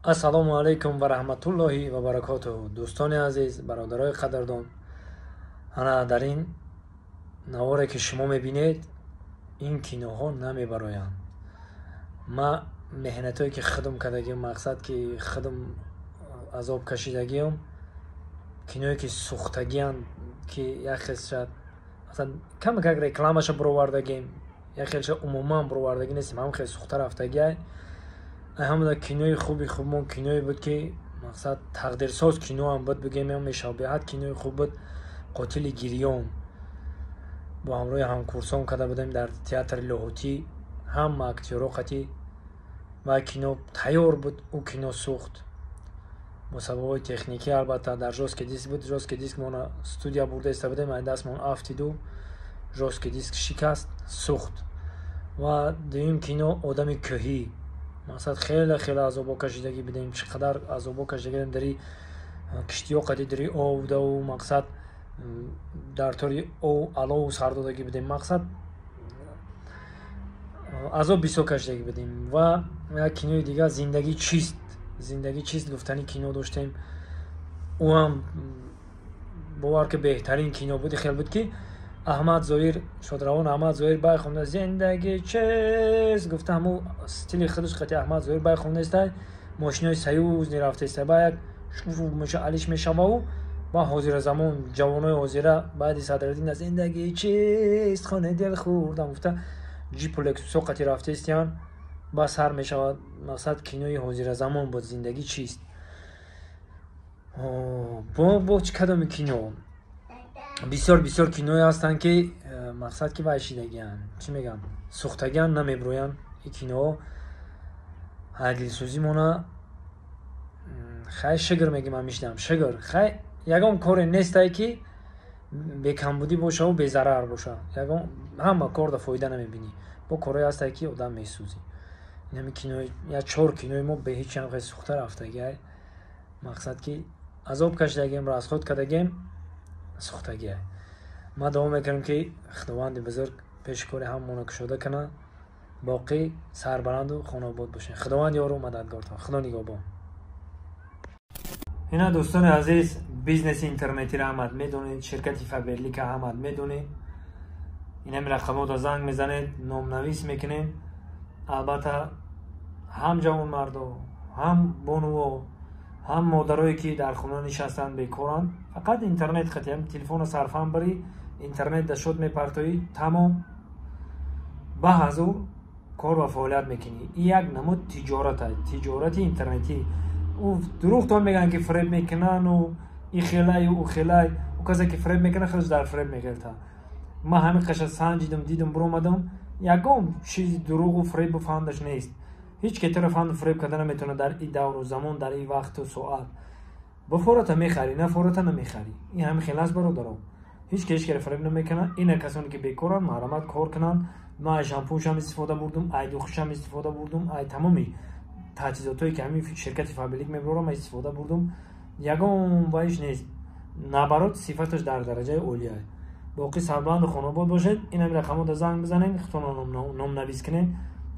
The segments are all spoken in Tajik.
Ассалому алайкум ва раҳматуллоҳи ва баракотуҳу. Дӯстони азиз, бародарои қадрдон, ана дар ин наворе, ки шумо мебинед, ин киноҳо намебароянд. Ма меҳнатое, ки худм кардагиам, мақсад, ки худм азоб кашидагиам, киное, ки сӯхтагианд, ки як хелша камакак рекламаша бировардагем, як хелша умуман бировардагӣ нестем, ҳам хел сӯхта рафтагиай. Ҳамада кинои хуби хубмон киное буд, ки мақсад тақдирсоз киноам буд, бигем мешавад, беҳад кинои хуб буд. «Қотили гирён» бо ҳамроҳи ҳамкурсон карда будем дар театри Лоҳутӣ, ҳама актёро қатӣ, ва кино тайёр буд. Ӯ кино сӯхт бо сабабҳои техникӣ. Албатта, дар жёсткий диск буд. Жёсткий диск мона студия бурда иста будем, ай дастмон афтиду жёсткий диск шикаст, сӯхт. Ва дуюм кино «Одами кӯҳӣ». Мақсад, хеле хеле азобо кашидагӣ будем, чӣ қадар азобо кашидагӣ будем дари киштиҳо қади, дари овдау, мақсад, дар тори ов алову сар додагӣ будем, мақсад, азоб бисёр кашидагӣ будем. Ва як кинои дигар, «Зиндагӣ чист», «Зиндагӣ чист» гуфтани кино доштем. Ӯ ҳам, бовар ки, беҳтарин кино буд. Хел буд, ки Аҳмад Зоир, шодравон Аҳмад Зоир бай хонда, «Зиндагӣ чист» гуфта, ҳамун стили худаш қати Аҳмад Зоир бай хондаистай, мошинои союзный рафтаистай, ба як алиш мешавау ба ҳозира замон, ҷавонои ҳозира баъди Садраддин «Зиндагӣ чист, хони дил хӯрдам» гуфта, ҷипу лексусо қати рафтаистиян, ба сар мешавад. Мақсад, кинои ҳозиразамон буд «Зиндагӣ чист». Бо чӣ кадоми кино? Бисёр бисёр киное ҳастанд, ки мақсад, ки вай шидагианд, чӣ мегӯям, сӯхтагианд, намебироянд. Ин киноҳо дилсӯзимона. Хай, шукр мегӯм, ҳамишдам шукр. Хай, ягон коре нестае, ки бекамбудӣ бошаву безарар боша. Ягон ҳама корда фоида намебинӣ, бо корое ҳастае, ки одам месӯзӣ. Инами кинои, я чор кинои мо бе ҳеҷ ҳам сӯхта рафтагиай. Мақсад, ки азоб кашидагием, расход кардагием, сӯхтагиай. Ма дуо мекунам, ки Худованди бузург пеши кори ҳамаона кушода кунад. Боқӣ сарбаланду хонаобод бошед. Худованд ёру мададгортон. Худо нигаҳбон. Ина, дӯстони азиз, бизнеси интернетиро ҳамат медонед, ширкати Фаберлика ҳамат медонед. Инами рақамота занг мезанед, номнавис мекунед. Албатта, ҳам ҷавонмардо, ҳам бонуво, ҳам модарое, ки дар хона нишастанд, бекоранд, фақат интернет қатиам телефонро сарфам барӣ, интернет да шот мепартоӣ, тамом, ба ҳазур кор ва фаъолият мекунӣ. Ин як намуд тиҷорат, тиҷорати интернетӣ. Дурӯғтон мегӯянд, ки фиреб мекунану и хелаю ӯ хелай. Ӯ касе, ки фиреб мекунад, худаш дар фиреб меғелта. Ман ҳамин қаша санҷидам, дидам, биромадам, ягон чизи дурӯғу фиребу фандаш нест. Ҳеҷ ке туро фанду фиреб карда наметавонад дар ин давру замон, дар ин вақту соат. Бифората мехарӣ, нафората намехарӣ. Ин ҳамин хел аст, бародарон. Ҳеҷ ке ҳеҷ керо фиреб намекунад. Ина касоне, ки бекоранд, марҳамат, кор кунанд. Ман ай шампуншам истифода бурдум, ай духишам истифода бурдум, ай тамоми таҷҳизотое, ки ҳамин ширкати Фаберлик мебарорам, ман истифода бурдум. Ягон вайш нест, наоборот, сифаташ дар дараҷаи олия. Боқӣ сарбаланду хонобод бошед. Ин ҳамин рақамота занг бизанед, худтонро номнавис кунед,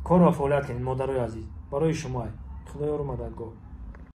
кор ва фаъолият кунед. Модарои азиз, барои шумоа. Худо ёру мададгор.